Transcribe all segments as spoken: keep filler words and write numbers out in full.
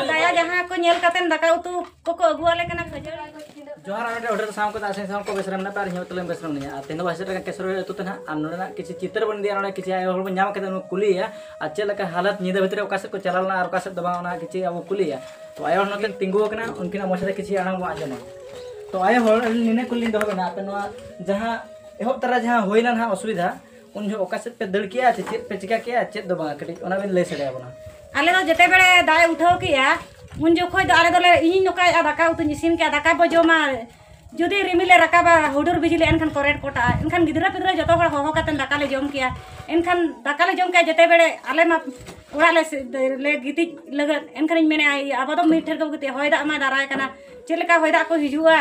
ᱫᱟᱭᱟ ᱡᱟᱦᱟᱸ ᱠᱚ ᱧᱮᱞ ᱠᱟᱛᱮᱱ ᱫᱟᱠᱟ ᱩᱛᱩ ᱠᱚᱠᱚ ᱟᱹᱜᱩᱣᱟᱞᱮ ᱠᱟᱱᱟ, ᱠᱷᱟᱹᱡᱟᱹᱲᱤ᱾ ᱡᱚᱦᱟᱨ, ᱟᱨ ᱢᱤᱫᱴᱮᱱ ᱚᱰᱟᱨ ᱥᱟᱶ ᱠᱟᱛᱮ ᱟᱥᱮ ᱥᱟᱶ ᱠᱚ ᱵᱮᱥ ᱨᱮ ᱢᱮᱱᱟᱜ ᱯᱮ ᱟᱨ ᱤᱧ ᱦᱚᱸ ᱛᱟᱞᱮ ᱵᱮᱥ ᱨᱮ ᱢᱮᱱᱟᱜᱼᱟ᱾ ᱟᱨ ᱛᱮᱦᱮᱧ ᱫᱚ ᱵᱟᱥᱮᱴ ᱨᱮ ᱠᱮᱥᱚᱨ ᱟᱹᱛᱩ ᱛᱮ ᱱᱟᱦᱟᱜ, ᱟᱨ ᱱᱚᱰᱮᱱᱟᱜ ᱠᱤᱪᱷᱩ ᱪᱤᱛᱟᱹᱨ ᱵᱚᱱ ᱤᱫᱤᱭᱟ᱾ ᱱᱚᱰᱮ ᱠᱤᱪᱷᱩ ᱟᱭᱳ ᱦᱚᱲ ᱵᱚᱱ ᱧᱟᱢ ᱠᱟᱛᱮ ᱵᱚᱱ ᱠᱩᱞᱤᱭᱮᱭᱟ ᱟᱨ ᱪᱮᱫ ᱞᱮᱠᱟ ᱦᱟᱞᱚᱛ ᱧᱤᱫᱟᱹ ᱵᱷᱤᱛᱨᱤ ᱨᱮ ᱚᱠᱟ ᱥᱮᱫ ᱠᱚ ᱪᱟᱞᱟᱣ ᱞᱮᱱᱟ ᱟᱨ ᱚᱠᱟ ᱥᱮᱫ ᱫᱚ ᱵᱟᱝ, ᱚᱱᱟ ᱠᱤᱪᱷᱩ ᱟᱵᱚ ᱠᱩᱞᱤᱭᱮᱭᱟ᱾ ᱛᱚ ᱟᱭᱳ ᱦᱚᱲ ᱱᱚᱛᱮ ᱛᱤᱸᱜᱩ ᱟᱠᱟᱱᱟ, ᱩᱱᱠᱤᱱᱟᱜ ᱢᱚᱪᱟ ᱛᱮ ᱠᱤᱪᱷᱩ ᱟᱲᱟᱝ ᱵᱚᱱ ᱟᱸᱡᱚᱢᱟ᱾ ᱛᱚ ᱟᱭᱳ ᱦᱚᱲ, ᱟᱹᱞᱤᱧ ᱱᱤᱱᱟᱹ ᱠᱩᱞᱤ ᱞᱤᱧ ᱫᱚᱦᱚ ᱵᱮᱱᱟ, ᱟᱯᱮ ᱱᱚᱣᱟ ᱡᱟᱦᱟᱸ ᱮᱦᱚᱵ ᱛᱚᱨᱟ ᱡᱟᱦᱟᱸ ᱦᱩᱭ ᱞᱮᱱᱟ ᱱᱟᱦᱟᱜ ᱚᱥᱩᱵᱤᱫᱷᱟ, ᱩᱱ ᱡᱚᱦᱚᱜ ᱚᱠᱟ ᱥᱮᱫ ᱯᱮ ᱫᱟᱹᱲ ᱠᱮᱜᱼᱟ ᱪᱮ ᱪᱮᱫ ᱯᱮ ᱪᱤᱠᱟ ᱠᱮᱜᱼᱟ, ᱪᱮᱫ ᱫᱚ ᱵᱟᱝᱟ, ᱠᱟᱹᱴᱤᱡ ᱚᱱᱟ ᱵᱮᱱ ᱞᱟᱹᱭ ᱥᱟᱰᱮ ᱟᱵᱚᱱᱟ᱾ ᱟᱞᱮ ᱫᱚ ᱡᱮᱛᱮ ᱵᱮᱲᱮ ᱫᱟᱜ ᱮ ᱩᱴᱷᱟᱹᱣ ᱠᱮᱜᱼᱟ, ᱩᱱ ᱡᱚᱠᱷᱚᱡ ᱫᱚ ᱟᱞᱮ ᱫᱚᱞᱮ, ᱤᱧᱤᱧ ᱱᱚᱝᱠᱟᱭᱮᱜᱼᱟ, ᱫᱟᱠᱟ ᱩᱛᱩᱧ ᱤᱥᱤᱱ ᱠᱮᱜᱼᱟ, ᱫᱟᱠᱟ ᱵᱚ ᱡᱚᱢᱟ, ᱡᱩᱫᱤ ᱨᱤᱢᱤᱞᱮ ᱨᱟᱠᱟᱵᱟ, ᱦᱩᱰᱩᱨ ᱵᱤᱡᱽᱞᱤ, ᱮᱱᱠᱷᱟᱱ ᱠᱚᱨᱮᱱᱴ ᱠᱚᱴᱟᱜᱼᱟ᱾ ᱮᱱᱠᱷᱟᱱ ᱜᱤᱫᱽᱨᱟᱹ ᱯᱤᱫᱽᱨᱟᱹ ᱡᱚᱛᱚ ᱦᱚᱲ ᱦᱚᱦᱚ ᱠᱟᱛᱮ ᱫᱟᱠᱟ ᱞᱮ ᱡᱚᱢ ᱠᱮᱜᱼᱟ᱾ ᱮᱱᱠᱷᱟᱱ ᱫᱟᱠᱟ ᱞᱮ ᱡᱚᱢ ᱠᱮᱜᱼᱟ, ᱡᱮᱛᱮ ᱵᱮᱲᱮ ᱟᱞᱮ ᱢᱟ ᱚᱲᱟᱜ ᱞᱮ ᱥᱮ-, ᱞᱮ ᱜᱤᱛᱤᱡ ᱞᱟᱹᱜᱤᱫ, ᱮᱱᱠᱷᱟᱱᱤᱧ ᱢᱮᱱᱮᱜᱼᱟ, ᱤᱭᱟᱹ, ᱟᱵᱚ ᱫᱚ ᱢᱤᱫ ᱴᱷᱮᱱ ᱜᱮᱵᱚ ᱜᱤᱛᱤᱡ, ᱦᱚᱭ ᱫᱟᱜ ᱢᱟᱭ ᱫᱟᱨᱟᱭ ᱠᱟᱱᱟ, ᱪᱮᱫ ᱞᱮᱠᱟ ᱦᱚᱭ ᱫᱟᱜ ᱠᱚ ᱦᱤᱡᱩᱜᱼᱟ,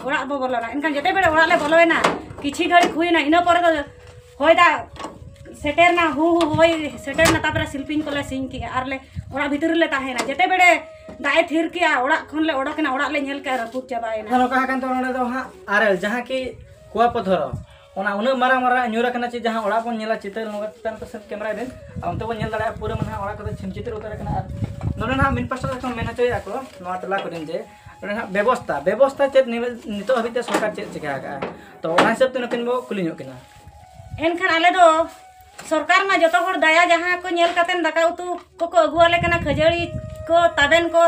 ᱚᱲᱟᱜ ᱵᱚ ᱵᱚᱞᱚᱱᱟ᱾ ᱮᱱᱠᱷᱟᱱ ᱡᱮᱛᱮ ᱵᱮᱲᱮ ᱚᱲᱟᱜ ᱞᱮ ᱵᱚᱞᱚᱭᱮᱱᱟ, ᱠᱤᱪᱷᱤ ᱜᱷᱟᱹᱲᱤᱡ ᱦᱩᱭᱮᱱᱟ, ᱤᱱᱟᱹ ᱯᱚᱨᱮ ᱫᱚ ᱦᱚᱭ ᱫᱟᱜ ᱥᱮᱴᱮᱨᱱᱟ, ᱦᱩ ᱦᱩ ᱦᱚᱭ ᱥᱮᱴᱮᱨᱱᱟ, ᱛᱟᱨᱯᱚᱨᱮ ᱥᱤᱞᱯᱤᱧ ᱠᱚᱞᱮ ᱥᱤᱧ ᱠᱮᱜᱼᱟ ᱟᱨ ᱞᱮ ᱚᱲᱟᱜ ᱵᱷᱤᱛᱤᱨ ᱨᱮᱞᱮ ᱛᱟᱦᱮᱸᱭᱮᱱᱟ᱾ ᱡᱮᱛᱮ ᱵᱮᱲᱮ ᱫᱟᱜ ᱮ ᱛᱷᱤᱨ ᱠᱮᱜᱼᱟ, ᱚᱲᱟᱜ ᱠᱷᱚᱱ ᱞᱮ ᱚᱰᱚᱠᱮᱱᱟ, ᱚᱲᱟᱜ ᱞᱮ ᱧᱮᱞ ᱠᱮᱜᱼᱟ, ᱨᱟᱹᱯᱩᱫ ᱪᱟᱵᱟᱭᱮᱱᱟ᱾ ᱟᱫᱚ ᱱᱚᱝᱠᱟ ᱠᱟᱱ ᱛᱟᱵᱚᱱᱟ ᱱᱚᱰᱮ ᱫᱚ ᱦᱟᱸᱜ ᱟᱨᱮᱞ, ᱡᱟᱦᱟᱸ ᱠᱤ ᱠᱩᱣᱟᱯᱚᱛᱷᱚᱨᱚ, ᱚᱱᱟ ᱩᱱᱟᱹᱜ ᱢᱟᱨᱟᱝ ᱢᱟᱨᱟᱝ ᱧᱩᱨ ᱟᱠᱟᱱᱟ ᱪᱮ ᱡᱟᱦᱟᱸ ᱚᱲᱟᱜ ᱵᱚᱱ ᱧᱮᱞᱟ ᱪᱤᱛᱟᱹᱨ, ᱱᱚᱝᱠᱟ ᱪᱮᱛᱟᱱ ᱠᱚ ᱥᱮᱫ ᱠᱮᱢᱮᱨᱟᱭ ᱵᱮᱱ, ᱟᱨ ᱚᱱᱛᱮ ᱵᱚᱱ ᱧᱮᱞ ᱫᱟᱲᱮᱭᱟᱜᱼᱟ ᱯᱩᱨᱟᱹ ᱢᱟᱱᱮ ᱚᱲᱟᱜ ᱠᱚᱫᱚ ᱪᱷᱤᱢ ᱪᱷᱤᱛᱤᱨ ᱩᱛᱟᱹᱨ ᱟᱠᱟᱱᱟ᱾ ᱟᱨ ᱱᱚᱰᱮ ᱱᱟᱦᱟᱜ ᱢᱤᱫ ᱯᱟᱥᱴᱟ ᱥᱮᱫ ᱠᱷᱚᱱ ᱢᱮᱱ ᱦᱚᱪᱚᱭᱮᱫᱼᱟ ᱠᱚ ᱱᱚᱣᱟ ᱴᱚᱞᱟ ᱠᱚᱨᱮᱱ ᱡᱮ ᱱᱚᱰᱮ ᱱᱟᱦᱟᱜ ᱵᱮᱵᱚᱥᱛᱟ, ᱵᱮᱵᱚᱥᱛᱟ ᱪᱮᱫ ᱱᱤ-, ᱱᱤᱛᱚᱜ ᱦᱟᱹᱵᱤᱡ ᱛᱮ ᱥᱚᱨᱠᱟᱨ ᱪᱮᱫ ᱪᱤᱠᱟ ᱟᱠᱟᱫᱼᱟ? ᱛᱚ ᱚᱱᱟ ᱦᱤᱥᱟᱹᱵ ᱛᱮ ᱱᱩᱠᱤᱱ ᱵᱚ ᱠᱩᱞᱤ ᱧᱚᱜ ᱠᱤᱱᱟ᱾ ᱮᱱᱠᱷᱟᱱ ᱟᱞᱮ ᱫᱚ ᱥᱚᱨᱠᱟᱨ ᱢᱟ ᱡᱚᱛᱚ ᱦᱚᱲ ᱫᱟᱭᱟ ᱡᱟᱦᱟᱸ ᱠᱚ ᱧᱮᱞ ᱠᱟᱛᱮᱱ ᱫᱟᱠᱟ ᱩᱛᱩ ᱠᱚᱠᱚ ᱟᱹᱜᱩᱣᱟᱞᱮ ᱠᱟᱱᱟ, ᱠᱷᱟᱹᱡᱟᱹᱲᱤ ᱠᱚ, ᱛᱟᱵᱮᱱ ᱠᱚ,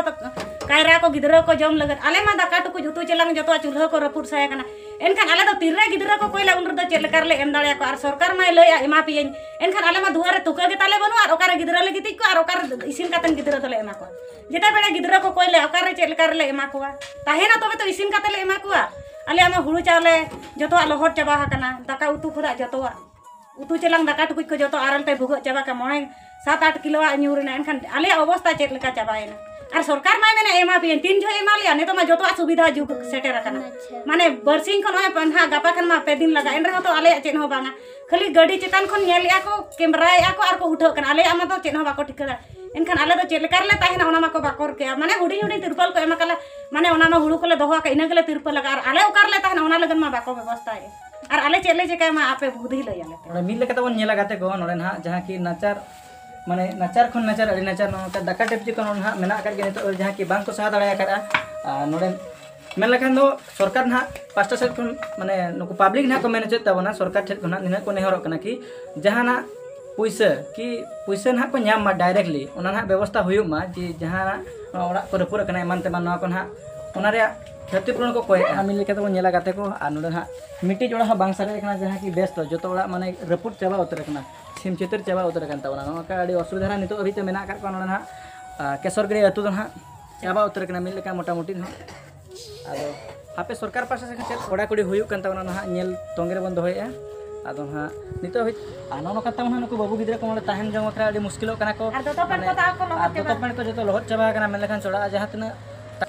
ᱠᱟᱭᱨᱟ ᱠᱚ ᱜᱤᱫᱽᱨᱟᱹ ᱠᱚ ᱡᱚᱢ ᱞᱟᱹᱜᱤᱫ᱾ ᱟᱞᱮ ᱢᱟ ᱫᱟᱠᱟ ᱴᱩᱠᱩᱡ ᱩᱛᱩ ᱪᱮᱞᱟᱝ ᱡᱚᱛᱚᱣᱟᱜ ᱪᱩᱞᱦᱟᱹ ᱠᱚ ᱨᱟᱹᱯᱩᱫ ᱥᱟᱭ ᱠᱟᱱᱟ᱾ ᱮᱱᱠᱷᱟᱱ ᱟᱞᱮ ᱫᱚ ᱛᱤᱨᱮ ᱜᱤᱫᱽᱨᱟᱹ ᱠᱚ ᱠᱚᱭ ᱞᱮ ᱩᱱ ᱨᱮᱫᱚ ᱪᱮᱫ ᱞᱮᱠᱟ ᱨᱮᱞᱮ ᱮᱢ ᱫᱟᱲᱮᱭᱟᱠᱚᱣᱟ? ᱟᱨ ᱥᱚᱨᱠᱟᱨ ᱢᱟᱭ ᱞᱟᱹᱭᱮᱫᱼᱟ ᱮᱢᱟ ᱯᱮᱭᱟᱹᱧ, ᱮᱱᱠᱷᱟᱱ ᱟᱞᱮ ᱢᱟ ᱫᱩᱣᱟᱹᱨ ᱨᱮ ᱛᱩᱠᱟᱹ ᱜᱮ ᱛᱟᱞᱮ ᱵᱟᱹᱱᱩᱜᱼᱟ, ᱟᱨ ᱚᱠᱟᱨᱮ ᱜᱤᱫᱽᱨᱟᱹ ᱞᱮ ᱜᱤᱛᱤᱡ ᱠᱚᱣᱟ ᱟᱨ ᱚᱠᱟᱨᱮ ᱤᱥᱤᱱ ᱠᱟᱛᱮᱱ ᱜᱤᱫᱽᱨᱟᱹ ᱫᱚᱞᱮ ᱮᱢᱟ ᱠᱚᱣᱟ? ᱡᱮᱛᱮ ᱵᱮᱲᱮ ᱜᱤᱫᱽᱨᱟᱹ ᱠᱚ ᱠᱚᱭ ᱞᱮ, ᱚᱠᱟᱨᱮ ᱪᱮᱫ ᱞᱮᱠᱟ ᱨᱮᱞᱮ ᱮᱢᱟ ᱠᱚᱣᱟ? ᱛᱟᱦᱮᱱᱟ ᱛᱚᱵᱮ ᱛᱚ ᱤᱥᱤᱱ ᱠᱟᱛᱮ ᱞᱮ ᱮᱢᱟ ᱠᱚᱣᱟ᱾ ᱟᱞᱮᱭᱟᱜ ᱢᱟ ᱦᱩᱲᱩ ᱪᱟᱣᱞᱮ ᱡᱚᱛᱚᱣᱟᱜ ᱞᱚᱦᱚᱫ ᱪᱟᱵᱟ ᱟᱠᱟᱱᱟ, ᱫᱟᱠᱟ ᱩᱛᱩ ᱠᱷᱚᱱᱟᱜ ᱡᱚᱛᱚᱣᱟᱜ᱾ ᱩᱛᱩ ᱪᱮᱞᱟᱝ ᱫᱟᱠᱟ ᱴᱩᱠᱩᱡ ᱠᱚ ᱡᱚᱛᱚ ᱟᱨᱮᱞ ᱛᱮ ᱵᱷᱩᱜᱟᱹᱜ ᱪᱟᱵᱟ ᱠᱟᱜ, ᱢᱚᱬᱮ ᱥᱟᱛ ᱟᱴ ᱠᱤᱞᱳᱣᱟᱜ ᱧᱩᱨ ᱮᱱᱟ᱾ ᱮᱱᱠᱷᱟᱱ ᱟᱞᱮᱭᱟᱜ ᱚᱵᱚᱥᱛᱟ ᱪᱮᱫ ᱞᱮᱠᱟ ᱪᱟᱵᱟᱭᱮᱱᱟ? ᱟᱨ ᱥᱚᱨᱠᱟᱨ ᱢᱟᱭ ᱢᱮᱱᱮᱫ ᱮᱢᱟ ᱯᱮᱭᱟᱹᱧ, ᱛᱤᱱ ᱡᱚᱦᱚᱜ ᱮᱢᱟ ᱞᱮᱭᱟ? ᱱᱤᱛᱚᱜ ᱢᱟ ᱡᱚᱛᱚᱣᱟᱜ ᱥᱩᱵᱤᱫᱷᱟ ᱡᱩᱜᱽ ᱥᱮᱴᱮᱨ ᱟᱠᱟᱱᱟ᱾ ᱟᱪᱪᱷᱟ᱾ ᱢᱟᱱᱮ ᱵᱟᱨᱥᱤᱧ ᱠᱷᱚᱱ ᱱᱚᱜᱼᱚᱭ ᱱᱟᱦᱟᱜ ᱜᱟᱯᱟ ᱠᱷᱟᱱ ᱢᱟ ᱯᱮ ᱫᱤᱱ ᱞᱟᱜᱟᱜᱼᱟ, ᱮᱱ ᱨᱮᱦᱚᱸ ᱛᱚ ᱟᱞᱮᱭᱟᱜ ᱪᱮᱫ ᱦᱚᱸ ᱵᱟᱝᱟ᱾ ᱠᱷᱟᱹᱞᱤ ᱜᱟᱹᱰᱤ ᱪᱮᱛᱟᱱ ᱠᱷᱚᱱ ᱧᱮᱞᱮᱜᱼᱟ ᱠᱚ, ᱠᱮᱢᱨᱟᱭᱮᱜᱼᱟ ᱠᱚ ᱟᱨ ᱠᱚ ᱩᱴᱷᱟᱹᱜ ᱠᱟᱱᱟ᱾ ᱟᱞᱮᱭᱟᱜ ᱢᱟ ᱫᱚ ᱪᱮᱫ ᱦᱚᱸ ᱵᱟᱠᱚ ᱴᱷᱤᱠᱟᱹ ᱫᱟᱲᱮᱭᱟᱜᱼᱟ᱾ ᱮᱱᱠᱷᱟᱱ ᱟᱞᱮ ᱫᱚ ᱪᱮᱫ ᱞᱮᱠᱟ ᱨᱮᱞᱮ ᱛᱟᱦᱮᱱᱟ, ᱚᱱᱟ ᱢᱟᱠᱚ ᱵᱟᱠᱚ ᱨᱤᱠᱟᱹᱭᱟ᱾ ᱢᱟᱱᱮ ᱦᱩᱰᱤᱧ ᱦᱩᱰᱤᱧ ᱛᱤᱨᱯᱚᱞ ᱠᱚ ᱮᱢ ᱟᱠᱟᱫᱟ, ᱢᱟᱱᱮ ᱚᱱᱟ ᱢᱟ ᱦᱩᱲᱩ ᱠᱚᱞᱮ ᱫᱚᱦᱚ ᱟᱠᱟᱫ, ᱤᱱᱟᱹ ᱜᱮᱞᱮ ᱛᱤᱨᱯᱚᱞ ᱟᱠᱟᱫ᱾ ᱟᱨ ᱟᱞᱮ ᱚᱠᱟ ᱨᱮᱞᱮ ᱛᱟᱦᱮᱱᱟ, ᱚᱱᱟ ᱞᱟᱹᱜᱤᱫ ᱢᱟ ᱵᱟᱠᱚ ᱵᱮᱵᱚᱥᱛᱷᱟᱭᱮᱫ᱾ ᱟᱨ ᱟᱞᱮ ᱪᱮᱫ ᱞᱮ ᱪᱤᱠᱟᱹᱭ ᱢᱟ, ᱟᱯᱮ ᱵᱩᱫᱷᱤ ᱞᱟᱹᱭ ᱟᱞᱮ ᱯᱮ᱾ ᱱᱚᱰᱮ ᱢᱤᱫ ᱞᱮᱠᱟ ᱛᱮᱵᱚᱱ ᱧᱮᱞᱟ ᱜᱟᱛᱮ ᱠᱚ, ᱱᱚᱰᱮ ᱱᱟᱦᱟᱜ ᱡᱟᱦᱟᱸ ᱠᱤ ᱱᱟᱪᱟᱨ ᱢᱟᱱᱮ ᱱᱟᱪᱟᱨ ᱠᱷᱚᱱ ᱱᱟᱪᱟᱨ, ᱟᱹᱰᱤ ᱱᱟᱪᱟᱨ ᱱᱚᱜᱼᱚ ᱱᱚᱝᱠᱟ ᱰᱟᱠᱟ ᱴᱮᱯ ᱡᱚᱠᱷᱚᱱ ᱱᱟᱦᱟᱜ ᱢᱮᱱᱟᱜ ᱟᱠᱟᱫ ᱜᱮᱭᱟ ᱱᱤᱛᱚᱜ, ᱡᱟᱦᱟᱸ ᱠᱤ ᱵᱟᱝ ᱠᱚ ᱥᱟᱦᱟ ᱫᱟᱲᱮ ᱟᱠᱟᱫᱼᱟ᱾ ᱟᱨ ᱱᱚᱰᱮ ᱢᱮᱱ ᱞᱮᱠᱷᱟᱱ ᱫᱚ ᱥᱚᱨᱠᱟᱨ ᱱᱟᱦᱟᱜ ᱯᱟᱥᱴᱟ ᱥᱮᱫ ᱠᱷᱚᱱ, ᱢᱟᱱᱮ ᱱᱩᱠᱩ ᱯᱟᱵᱽᱞᱤᱠ ᱱᱟᱦᱟᱜ ᱠᱚ ᱢᱮᱱ ᱦᱚᱪᱚᱭᱮᱫ ᱛᱟᱵᱚᱱᱟ, ᱥᱚᱨᱠᱟᱨ ᱴᱷᱮᱱ ᱠᱷᱚᱱᱟᱜ ᱱᱤᱱᱟᱹᱜ ᱠᱚ ᱱᱮᱦᱚᱨᱚᱜ ᱠᱟᱱᱟ ᱠᱤ ᱡᱟᱦᱟᱱᱟᱜ ᱯᱩᱭᱥᱟᱹ ᱠᱤ ᱯᱩᱭᱥᱟᱹ ᱱᱟᱦᱟᱜ ᱠᱚ ᱧᱟᱢ ᱢᱟ ᱰᱟᱭᱨᱮᱠᱴᱞᱤ, ᱚᱱᱟ ᱱᱟᱦᱟᱜ ᱵᱮᱵᱚᱥᱛᱷᱟ ᱦᱩᱭᱩᱜ ᱢᱟ, ᱡᱮ ᱡᱟᱦᱟᱱᱟᱜ ᱱᱚᱣᱟ ᱚᱲᱟᱜ ᱠᱚ ᱨᱟᱹᱯᱩᱫ ᱟᱠᱟᱱᱟ ᱮᱢᱟᱱ ᱛᱮᱢᱟᱱ, ᱱᱚᱣᱟ ᱠᱚ ᱱᱟᱦᱟᱜ ᱚᱱᱟ ᱨᱮᱭᱟᱜ ᱠᱷᱚᱛᱤ ᱯᱩᱨᱚᱱ ᱠᱚ ᱠᱚᱭᱮᱜᱼᱟ᱾ ᱢᱤᱫ ᱞᱮᱠᱟ ᱛᱮᱵᱚᱱ ᱧᱮᱞᱟ ᱜᱟᱛᱮ ᱠᱚ, ᱟᱨ ᱱᱚᱰᱮ ᱱᱟᱦᱟᱜ ᱢᱤᱫᱴᱤᱡ ᱚᱲᱟᱜ ᱦᱚᱸ ᱵᱟᱝ ᱥᱟᱨᱮᱡ ᱟᱠᱟᱱᱟ, ᱡᱟᱦᱟᱸ ᱠᱤ ᱵᱮᱥ ᱫᱚ ᱡᱚᱛᱚ ᱚᱲᱟᱜ ᱢᱟᱱᱮ ᱨᱟᱹᱯᱩᱫ ᱪᱟᱵᱟ ᱩᱛᱟᱹᱨ ᱟᱠᱟᱱᱟ, ᱪᱷᱤᱢ ᱪᱷᱤᱛᱤᱨ ᱪᱟᱵᱟ ᱩᱛᱟᱹᱨ ᱟᱠᱟᱱ ᱛᱟᱵᱚᱱᱟ᱾ ᱱᱚᱣᱟ ᱠᱚ ᱟᱹᱰᱤ ᱚᱥᱩᱵᱤᱫᱷᱟ ᱨᱮ ᱱᱤᱛᱚᱜ ᱦᱟᱹᱵᱤᱡ ᱛᱮ ᱢᱮᱱᱟᱜ ᱟᱠᱟᱫ ᱠᱚᱣᱟ ᱱᱚᱰᱮ ᱱᱟᱦᱟᱜ, ᱟᱨ ᱠᱮᱥᱚᱨ ᱜᱟᱹᱲᱭᱟᱹ ᱟᱹᱛᱩ ᱫᱚ ᱱᱟᱦᱟᱜ ᱪᱟᱵᱟ ᱩᱛᱟᱹᱨ ᱟᱠᱟᱱᱟ ᱢᱤᱫ ᱞᱮᱠᱟ ᱢᱚᱴᱟᱢᱩᱴᱤ ᱱᱟᱦᱟᱜ᱾ ᱟᱫᱚ ᱟᱯᱮ ᱥᱚᱨᱠᱟᱨ ᱯᱟᱥᱴᱟ ᱥᱮᱫ ᱠᱷᱚᱱ ᱪᱮᱫ ᱠᱚᱲᱟᱠᱩᱲᱤ ᱦᱩᱭᱩᱜ ᱠᱟᱱ ᱛᱟᱵᱚᱱᱟ ᱱᱟᱦᱟᱜ ᱧᱮᱞ ᱛᱚᱸᱜᱮ ᱨᱮᱵᱚᱱ ᱫᱚᱦᱚᱭᱮᱫᱼᱟ᱾ ᱟᱫᱚ ᱱᱟᱦᱟᱜ ᱱᱤᱛᱚᱜ ᱦᱟᱹᱵᱤᱡ ᱟᱨ ᱱᱚᱜᱼᱚ ᱱᱚᱝᱠᱟ ᱛᱟᱵᱚᱱ ᱱᱟᱦᱟᱜ ᱱᱩᱠᱩ ᱵᱟᱹᱵᱩ ᱜᱤᱫᱽᱨᱟᱹ ᱠᱚ ᱱᱚᱰᱮ ᱛᱟᱦᱮᱱ ᱡᱚᱝ ᱵᱟᱠᱷᱨᱟ ᱟᱹᱰᱤ ᱢᱩᱥᱠᱤᱞᱚᱜ ᱠᱟᱱᱟ ᱠᱚ᱾ ᱟᱨ ᱫᱚᱛᱚ ᱯᱮᱱᱴ ᱢᱟᱱᱮ ᱠᱚ ᱛᱟᱣ ᱠᱚ ᱞᱚᱦᱚᱫ ᱟᱨ ᱪᱟᱵᱟ ᱫᱚᱛᱚ ᱟᱠᱟᱱᱟ᱾ ᱯᱮᱱᱴ ᱠᱚ ᱡᱚᱛᱚ ᱞᱚᱦᱚᱫ ᱪᱟᱵᱟ ᱟᱠᱟᱱᱟ, ᱢᱮᱱ ᱞᱮᱠᱷᱟᱱ ᱪᱚᱲᱟᱜᱼᱟ ᱡᱟᱦᱟᱸ ᱛᱤᱱᱟᱹᱜ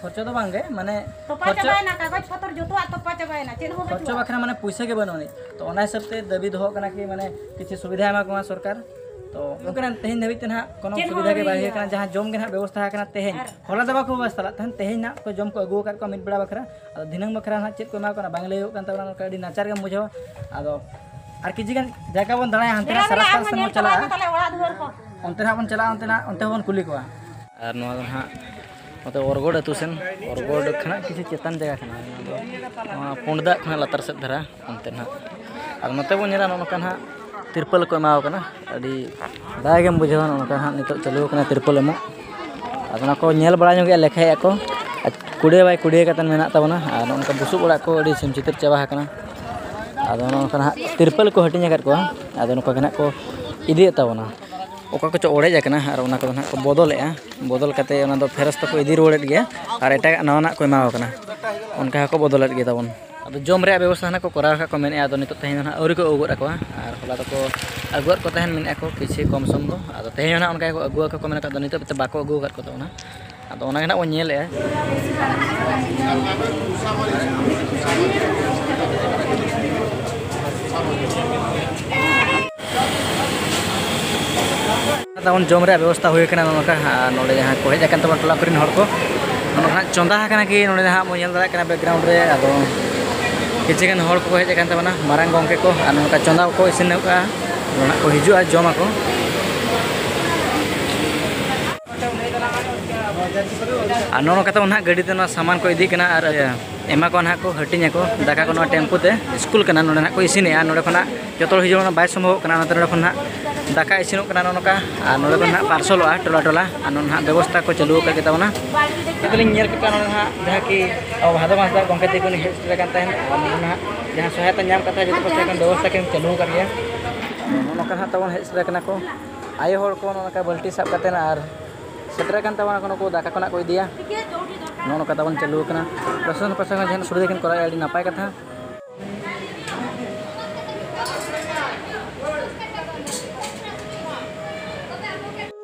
ᱠᱷᱚᱨᱪᱟ ᱫᱚ ᱵᱟᱝᱜᱮ, ᱢᱟᱱᱮ ᱛᱚᱯᱟ ᱠᱷᱚᱨᱪᱟ ᱪᱟᱵᱟᱭᱮᱱᱟ, ᱠᱟᱜᱚᱡᱽ ᱯᱚᱛᱚᱨ ᱡᱚᱛᱚᱣᱟᱜ ᱛᱚᱯᱟ ᱪᱟᱵᱟᱭᱮᱱᱟ, ᱪᱮᱫ ᱦᱚᱸ ᱠᱷᱚᱨᱪᱟ ᱵᱟᱹᱪᱩᱜᱼᱟ᱾ ᱵᱟᱠᱷᱨᱟ ᱢᱟᱱᱮ ᱯᱩᱭᱥᱟᱹ ᱜᱮ ᱵᱟᱹᱱᱩᱜ ᱟᱹᱱᱤᱡ᱾ ᱛᱚ ᱚᱱᱟ ᱦᱤᱥᱟᱹᱵ ᱛᱮ ᱫᱟᱹᱵᱤ ᱫᱚᱦᱚ ᱠᱟᱱᱟ ᱠᱤ ᱢᱟᱱᱮ ᱠᱤᱪᱷᱩ ᱥᱩᱵᱤᱫᱷᱟ ᱮᱢᱟ ᱠᱚᱢᱟ ᱥᱚᱨᱠᱟᱨ᱾ ᱛᱚ ᱦᱩᱭᱩᱜ ᱠᱟᱱᱟ ᱛᱮᱦᱮᱧ ᱫᱷᱟᱹᱵᱤᱡ ᱛᱮ ᱱᱟᱦᱟᱜ ᱠᱳᱱᱳ ᱪᱮᱫ ᱦᱚᱸ ᱥᱩᱵᱤᱫᱷᱟ ᱜᱮ ᱟᱹᱣᱨᱤ ᱵᱟᱭ ᱦᱩᱭ ᱦᱩᱭᱩᱜᱼᱟ᱾ ᱟᱠᱟᱱᱟ᱾ ᱡᱟᱦᱟᱸ ᱡᱚᱢ ᱜᱮ ᱱᱟᱦᱟᱜ ᱵᱮᱵᱚᱥᱛᱷᱟ ᱟᱠᱟᱱᱟ ᱛᱮᱦᱮᱧ, ᱟᱨ ᱦᱚᱞᱟ ᱫᱚ ᱵᱟᱠᱚ ᱵᱮᱵᱚᱥᱛᱷᱟ ᱞᱮᱫ ᱛᱟᱦᱮᱸᱱ, ᱛᱮᱦᱮᱧ ᱱᱟᱦᱟᱜ ᱠᱚ ᱡᱚᱢ ᱠᱚ ᱟᱹᱜᱩ ᱟᱠᱟᱫ ᱠᱚᱣᱟ ᱢᱤᱫ ᱵᱮᱲᱟ ᱵᱟᱠᱷᱨᱟ᱾ ᱟᱫᱚ ᱫᱷᱤᱱᱟᱹᱝ ᱵᱟᱠᱷᱨᱟ ᱱᱟᱦᱟᱜ ᱪᱮᱫ ᱠᱚ ᱮᱢᱟ ᱠᱚ ᱠᱟᱱᱟ ᱵᱟᱝ ᱞᱟᱹᱭᱚᱜ ᱠᱟᱱ ᱛᱟᱵᱚᱱᱟ, ᱱᱚᱝᱠᱟ ᱟᱹᱰᱤ ᱱᱟᱪᱟᱨ ᱜᱮᱢ ᱵᱩᱡᱷᱟᱹᱣᱟ᱾ ᱟᱫᱚ ᱟᱨ ᱠᱤᱪᱷᱩ ᱜᱟᱱ ᱡᱟᱭᱜᱟ ᱵᱚᱱ ᱫᱟᱬᱟᱭᱟ, ᱦᱟᱱᱛᱮ ᱱᱟᱜ ᱥᱟᱨᱟᱥ ᱛᱟᱨᱟᱥ ᱥᱮᱱ ᱵᱚᱱ ᱪᱟᱞᱟᱜᱼᱟ᱾ ᱛᱟᱞᱮ ᱚᱲᱟᱜ ᱫᱩᱣᱟᱹᱨ ᱠᱚ᱾ ᱚᱱᱛᱮ ᱱᱟᱦᱟᱜ ᱵᱚᱱ ᱪᱟᱞᱟᱜᱼᱟ, ᱚᱱᱛᱮ ᱱᱟᱦᱟᱜ, ᱚᱱᱛᱮ ᱦᱚᱸᱵᱚᱱ ᱠᱩᱞᱤ ᱠᱚᱣᱟ᱾ ᱟᱨ ᱱᱚᱣᱟ ᱫᱚ ᱱᱟᱦᱟᱜ ᱱᱚᱛᱮ ᱚᱨᱜᱚᱰ ᱟᱹᱛᱩ ᱥᱮᱱ, ᱚᱨᱜᱚᱰ ᱠᱷᱚᱱᱟᱜ ᱠᱤᱪᱷᱩ ᱪᱮᱛᱟᱱ ᱡᱟᱭᱜᱟ ᱠᱟᱱᱟ᱾ ᱱᱚᱣᱟ ᱫᱚ ᱱᱚᱣᱟ ᱯᱩᱸᱰ ᱫᱟᱜ ᱠᱷᱚᱱᱟᱜ ᱞᱟᱛᱟᱨ ᱥᱮᱫ ᱫᱷᱟᱨᱟ ᱚᱱᱛᱮ ᱱᱟᱦᱟᱜ᱾ ᱟᱨ ᱱᱚᱛᱮ ᱵᱚᱱ ᱧᱮᱞᱟ ᱱᱚᱜᱼᱚ ᱱᱚᱝᱠᱟ ᱱᱟᱦᱟᱜ ᱛᱤᱨᱯᱟᱹᱞ ᱠᱚ ᱮᱢᱟᱣ ᱠᱟᱱᱟ, ᱟᱹᱰᱤ ᱫᱟᱭᱟ ᱜᱮᱢ ᱵᱩᱡᱷᱟᱹᱣᱟ᱾ ᱱᱚᱜᱼᱚ ᱱᱚᱝᱠᱟ ᱱᱟᱦᱟᱜ ᱱᱤᱛᱚᱜ ᱪᱟᱹᱞᱩ ᱟᱠᱟᱱᱟ ᱛᱤᱨᱯᱟᱹᱞ ᱮᱢᱚᱜ᱾ ᱟᱫᱚ ᱚᱱᱟ ᱠᱚ ᱧᱮᱞ ᱵᱟᱲᱟ ᱧᱚᱜᱮᱜᱼᱟ, ᱞᱮᱠᱷᱟᱭᱮᱫᱼᱟ ᱠᱚ᱾ ᱟᱨ ᱠᱩᱲᱭᱟᱹ ᱵᱟᱭ ᱠᱩᱲᱭᱟᱹ ᱠᱟᱛᱮ ᱢᱮᱱᱟᱜ ᱛᱟᱵᱚᱱᱟ᱾ ᱟᱨ ᱱᱚᱜᱼᱚ ᱱᱚᱝᱠᱟ ᱵᱩᱥᱩᱵ ᱚᱲᱟᱜ ᱠᱚ ᱟᱹᱰᱤ ᱥᱤᱢ ᱪᱤᱛᱤᱨ ᱪᱟᱵᱟ ᱟᱠᱟᱱᱟ᱾ ᱟᱫᱚ ᱱᱚᱜᱼᱚ ᱱᱚᱝᱠᱟ ᱱᱟᱦᱟᱜ ᱛᱤᱨᱯᱟᱹᱞ ᱠᱚ ᱦᱟᱹᱴᱤᱧ ᱟᱠᱟᱫ ᱠᱚᱣᱟ᱾ ᱟᱫᱚ ᱱᱚᱝᱠᱟ ᱜᱮ ᱱᱟᱦᱟᱜ ᱠᱚ ᱤᱫᱤᱭᱮᱫ ᱛᱟᱵᱚᱱᱟ᱾ ᱚᱠᱟ ᱠᱚᱪᱚ ᱚᱲᱮᱡ ᱟᱠᱟᱱᱟ ᱟᱨ ᱚᱱᱟ ᱠᱚᱫᱚ ᱱᱟᱦᱟᱜ ᱠᱚ ᱵᱚᱫᱚᱞᱮᱫᱼᱟ᱾ ᱵᱚᱫᱚᱞ ᱠᱟᱛᱮ ᱚᱱᱟ ᱫᱚ ᱯᱷᱮᱨᱚᱥ ᱛᱮᱠᱚ ᱤᱫᱤ ᱨᱩᱣᱟᱹᱲᱮᱫ ᱜᱮᱭᱟ ᱟᱨ ᱮᱴᱟᱜᱟᱜ ᱱᱟᱣᱟᱱᱟᱜ ᱠᱚ ᱮᱢᱟᱣ ᱠᱟᱱᱟ᱾ ᱚᱱᱠᱟ ᱦᱚᱸᱠᱚ ᱵᱚᱫᱚᱞᱮᱫ ᱜᱮ ᱛᱟᱵᱚᱱ᱾ ᱟᱫᱚ ᱡᱚᱢ ᱨᱮᱭᱟᱜ ᱵᱮᱵᱚᱥᱛᱷᱟ ᱱᱟᱦᱟᱜ ᱠᱚ ᱠᱚᱨᱟᱣ ᱟᱠᱟᱫ ᱠᱚ ᱢᱮᱱᱮᱫᱼᱟ᱾ ᱟᱫᱚ ᱱᱤᱛᱚᱜ ᱛᱮᱦᱮᱧ ᱫᱚ ᱱᱟᱦᱟᱜ ᱟᱹᱣᱨᱤ ᱠᱚ ᱟᱹᱜᱩ ᱜᱚᱫ ᱟᱠᱚᱣᱟ, ᱟᱨ ᱦᱚᱞᱟ ᱫᱚᱠᱚ ᱟᱹᱜᱩ ᱜᱚᱫ ᱠᱚ ᱛᱟᱦᱮᱱ ᱢᱮᱱᱮᱫᱼᱟ ᱠᱚ ᱠᱤᱪᱷᱤ ᱠᱚᱢ ᱥᱚᱢ ᱫᱚ᱾ ᱟᱫᱚ ᱛᱮᱦᱮᱧ ᱦᱚᱸ ᱱᱟᱦᱟᱜ ᱚᱱᱠᱟ ᱜᱮᱠᱚ ᱟᱹᱜᱩ ᱟᱠᱚ ᱠᱚ ᱢᱮᱱ ᱟᱠᱟᱫ, ᱟᱫᱚ ᱱᱤᱛᱚᱜ ᱛᱮ ᱵᱟᱠᱚ ᱟᱹᱜᱩ ᱟᱠᱟᱫ ᱠᱚ ᱛᱟᱵᱚᱱᱟ᱾ ᱟᱫᱚ ᱚᱱᱟ ᱜᱮ ᱱᱟᱦᱟᱜ ᱵᱚᱱ ᱧᱮᱞᱮᱫᱼᱟ᱾ ᱛᱟᱵᱚᱱ ᱡᱚᱢ ᱨᱮᱭᱟᱜ ᱵᱮᱵᱚᱥᱛᱷᱟ ᱦᱩᱭ ᱟᱠᱟᱱᱟ ᱱᱚᱜᱼᱚ ᱱᱚᱝᱠᱟ᱾ ᱟᱨ ᱱᱚᱰᱮ ᱡᱟᱦᱟᱸ ᱠᱚ ᱦᱮᱡ ᱟᱠᱟᱱ ᱛᱟᱵᱚᱱ ᱴᱚᱞᱟ ᱠᱚᱨᱮᱱ ᱦᱚᱲ ᱠᱚ, ᱱᱚᱜᱼᱚ ᱱᱚᱝᱠᱟ ᱪᱚᱸᱫᱟ ᱟᱠᱟᱱᱟ ᱠᱤ ᱱᱚᱰᱮ ᱱᱟᱦᱟᱜ ᱵᱚᱱ ᱧᱮᱞ ᱫᱟᱲᱮᱭᱟᱜ ᱠᱟᱱᱟ ᱵᱮᱠᱜᱨᱟᱣᱩᱱᱰ ᱨᱮ᱾ ᱟᱫᱚ ᱠᱤᱪᱷᱩ ᱜᱟᱱ ᱦᱚᱲ ᱠᱚᱠᱚ ᱦᱮᱡ ᱟᱠᱟᱱ ᱛᱟᱵᱚᱱᱟ, ᱢᱟᱨᱟᱝ ᱜᱚᱢᱠᱮ ᱠᱚ, ᱟᱨ ᱱᱚᱝᱠᱟ ᱪᱚᱸᱫᱟ ᱠᱚᱠᱚ ᱤᱥᱤᱱ ᱟᱠᱟᱫᱼᱟ, ᱱᱚᱰᱮ ᱱᱟᱦᱟᱜ ᱠᱚ ᱦᱤᱡᱩᱜᱼᱟ, ᱡᱚᱢ ᱟᱠᱚ᱾ ᱟᱨ ᱱᱚᱜᱼᱚ ᱱᱚᱝᱠᱟ ᱛᱟᱵᱚᱱ ᱱᱟᱦᱟᱜ ᱜᱟᱹᱰᱤ ᱛᱮ ᱱᱚᱣᱟ ᱥᱟᱢᱟᱱ ᱠᱚ ᱤᱫᱤ ᱠᱟᱱᱟ ᱟᱨ ᱮᱢᱟ ᱠᱚᱣᱟ ᱱᱟᱦᱟᱜ ᱠᱚ, ᱦᱟᱹᱴᱤᱧ ᱟᱠᱚ ᱫᱟᱠᱟ ᱠᱚ᱾ ᱱᱚᱣᱟ ᱴᱮᱢᱯᱩ ᱛᱮ ᱥᱠᱩᱞ ᱠᱟᱱᱟ, ᱱᱚᱰᱮ ᱱᱟᱦᱟᱜ ᱠᱚ ᱤᱥᱤᱱᱮᱜᱼᱟ᱾ ᱱᱚᱰᱮ ᱠᱷᱚᱱᱟᱜ ᱡᱚᱛᱚ ᱦᱚᱲ ᱦᱤᱡᱩᱜ ᱨᱮᱱᱟᱜ ᱵᱟᱭ ᱥᱚᱢᱵᱷᱚᱵᱚᱜ ᱠᱟᱱᱟ, ᱚᱱᱟᱛᱮ ᱱᱚᱰᱮ ᱠᱷᱚᱱ ᱱᱟᱦᱟᱜ ᱫᱟᱠᱟ ᱤᱥᱤᱱᱚᱜ ᱠᱟᱱᱟ ᱱᱚᱜᱼᱚ ᱱᱚᱝᱠᱟ᱾ ᱟᱨ ᱱᱚᱰᱮ ᱠᱷᱚᱱ ᱱᱟᱦᱟᱜ ᱯᱟᱨᱥᱚᱞᱚᱜᱼᱟ ᱴᱚᱞᱟ ᱴᱚᱞᱟ᱾ ᱟᱨ ᱱᱚᱰᱮ ᱱᱟᱦᱟᱜ ᱵᱮᱵᱚᱥᱛᱷᱟ ᱠᱚ ᱪᱟᱹᱞᱩ ᱟᱠᱟᱫ ᱜᱮ ᱛᱟᱵᱚᱱᱟ᱾ ᱱᱤᱛᱚᱜ ᱞᱤᱧ ᱧᱮᱞ ᱠᱮᱫ ᱠᱚᱣᱟ ᱱᱚᱰᱮ ᱱᱟᱦᱟᱜ ᱡᱟᱦᱟᱸ ᱠᱤ ᱟᱵᱚ ᱵᱷᱟᱫᱚ ᱢᱟᱦᱟᱥᱫᱟ ᱜᱚᱢᱠᱮ ᱛᱟᱠᱚ ᱦᱮᱡ ᱥᱮᱴᱮᱨ ᱟᱠᱟᱱ ᱛᱟᱦᱮᱸᱫ᱾ ᱟᱨ ᱱᱚᱰᱮ ᱱᱟᱦᱟᱜ ᱡᱟᱦᱟᱸ ᱥᱚᱦᱟᱭᱚᱛᱟ ᱧᱟᱢ ᱠᱟᱛᱷᱟ ᱡᱚᱛᱚ ᱯᱟᱥᱴᱟ ᱠᱷᱚᱱ ᱵᱮᱵᱚᱥᱛᱷᱟ ᱠᱤᱱ ᱪᱟᱹᱞᱩ ᱟᱠᱟᱫ ᱜᱮᱭᱟ᱾ ᱱᱚᱜᱼᱚ ᱱᱚᱝᱠᱟ ᱱᱟᱦᱟᱜ ᱛᱟᱵᱚᱱ ᱦᱮᱡ ᱥᱮᱴᱮᱨ ᱟᱠᱟᱱᱟ ᱠᱚ ᱟᱭᱳ ᱦᱚᱲ ᱠᱚ ᱱᱚᱜᱼᱚ ᱱᱚᱝᱠᱟ ᱵᱟᱹᱞᱴᱤ ᱥᱟᱵ ᱠᱟᱛᱮᱫ ᱟᱨ ᱥᱮᱴᱮᱨ ᱟᱠᱟᱱ ᱛᱟᱵᱚᱱᱟ ᱠᱚ, ᱱᱩᱠᱩ ᱫᱟᱠᱟ ᱠᱷᱚᱱᱟᱜ ᱠᱚ ᱤᱫᱤᱭᱟ᱾ ᱱᱚᱜᱼᱚ ᱱᱚᱝᱠᱟ ᱛᱟᱵᱚᱱ ᱪᱟᱹᱞᱩ ᱟᱠᱟᱱᱟ᱾ ᱯᱨᱚᱥᱟᱥᱚᱱ ᱯᱟᱥᱴᱟ ᱠᱷᱚᱱ ᱡᱟᱦᱟᱱᱟᱜ ᱥᱩᱵᱤᱫᱷᱟ ᱠᱤᱱ ᱠᱚᱨᱟᱣᱮᱫᱼᱟ, ᱟᱹᱰᱤ ᱱᱟᱯᱟᱭ ᱠᱟᱛᱷᱟ᱾